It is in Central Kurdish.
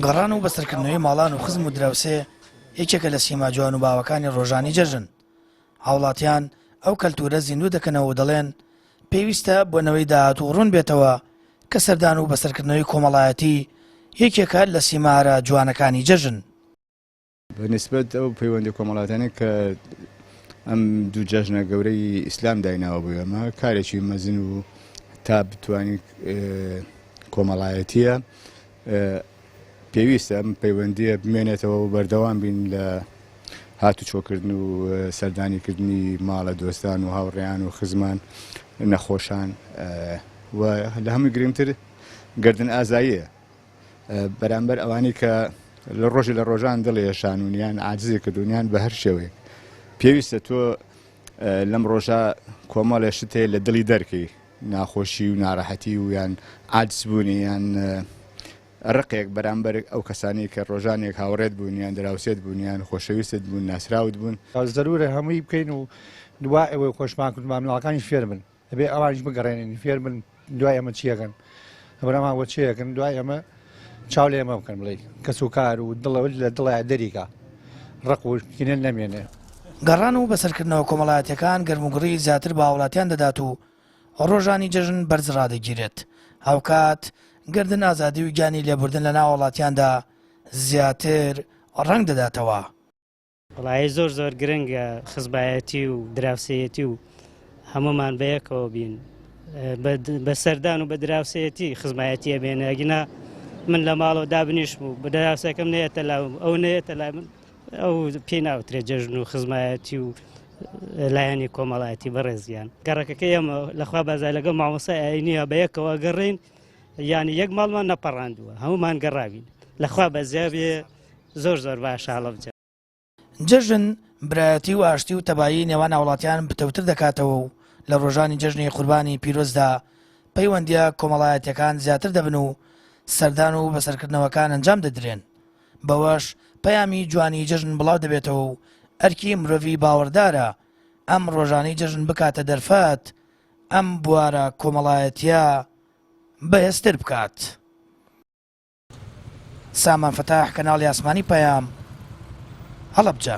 گەڕان و بەسەرکردنەوەی ماڵان و خزم و دراوسێ یەکێکە لە سیما جوان و باوەکانی ڕۆژانی جەژن. هاوڵاتیان ئەو کەلتوورە زیندوو دەکەنەوە و دەڵێن، پێویستە بۆ نەوەی داهاتوو ڕوون بێتەوە کە سەردان و بەسەرکردنەوەی کۆمەڵایەتی یەکێکە لە سیما هەرە جوانەکانی جەژن. بە نیسبەت ئەو پەیوەندی کۆمەڵاتیانەی کە ئەم دوو جەژنە گەورەی ئیسلام دایناوە بۆ ئێمە کارێکی مەزن و تا بتوانین کۆمەڵایەتیە پێویستە ئەم پەیوەندیە بمێنێتەوە و بەردەوام بین لە هاتوچۆکردن و سەردانیکردنی ماڵە دۆستان و هاوڕێیان و خزمان نەخۆشان و لە هەمووی گرنگتر گردن ئازاییە بەرامبەر ئەوانەی کە لە ڕۆژی لە ڕۆژان دڵی ئێشانون یان عاجزی کردوون یان بە هەر شێوەیەک پێویستە تۆ لەم ڕۆژە کۆمەڵێ شت هەیە لە دڵی دەرکەی ناخۆشی و ناڕەحەتی و یان عاجزبوونی یان ڕقێک بەرامبەر ئەو کەسانی کە ڕۆژانێک هاوڕێت بوون یان دراوسێت بوون یان خۆشەویستت بوون ناسراوت بوون. زەرورە هەمووی بکەین و دوای ئەوەی خۆشمان کردمان مناڵەکانیش فێر بن. ئەبێ ئەوانیش بگەڕێنین فێر بن دوای ئەمە چیەکەن ئەبرامان وە چیەکەن دوای ئەمە چاو لە ئێمە بکەن بڵێ کەس و کار و دڵەوە لە دڵە دەریکا ڕق و کینە نەمێنێ. گەڕان و بەسەرکردنەوە کۆمەڵایەتیەکان گەرموگوڕی زیاتر بە هاوڵاتیان دەدات و ڕۆژانی جەژن بەرز ڕادەگیرێت، هاوکات گەردن ئازادی و گیانی لێبوردن لە ناو هاوڵاتیاندا زیاتر ڕەنگ دەداتەوە. وەڵایی زۆر زۆر گرنگە خزمایەتی و دراوسێیەتی و هەمومان بەیەکەوە بین بە سەردان و بە دراوسێتی خزمایەتی ئەبێنێ ئەگینا من لە ماڵەوە دابنیشم و بە دراوسێکەم نێتە لا ئەو نێتە لای من ئەو پێی ناوترێت جەژن و خزمایەتی و لایەنی کۆمەڵایەتی بەڕێزیان گەڕەکەکە ئێمە لەخوا بازای لەگەڵ مامۆسای ئاینیە بە یەکەوە گەڕین یعنی یەک ماڵمان نەپەڕاندووە هەمومان گەڕاوین لەخوا بەزیا بێ زۆر زۆر باشە هەڵەبجە. جەژن برایەتی و ئاشتی و تەبایی نێوان هاوڵاتیان پتەوتر دەکاتەوە و لە ڕۆژانی جەژنی قوربانی پیرۆزدا پەیوەندییە کۆمەڵایەتیەکان زیاتر دەبن و سەردان و بەسەرکردنەوەکان ئەنجام دەدرێن بەوەش پەیامی جوانی جەژن بڵاو دەبێتەوە و ئەرکی مرۆڤی باوەڕدارە ئەم ڕۆژانەی جەژن بکاتە دەرفەت ئەم بوارە کۆمەڵایەتیە بەهێزتر بکات. سامان فەتاح کەناڵی ئاسمانی پەیام، هەڵەبجە.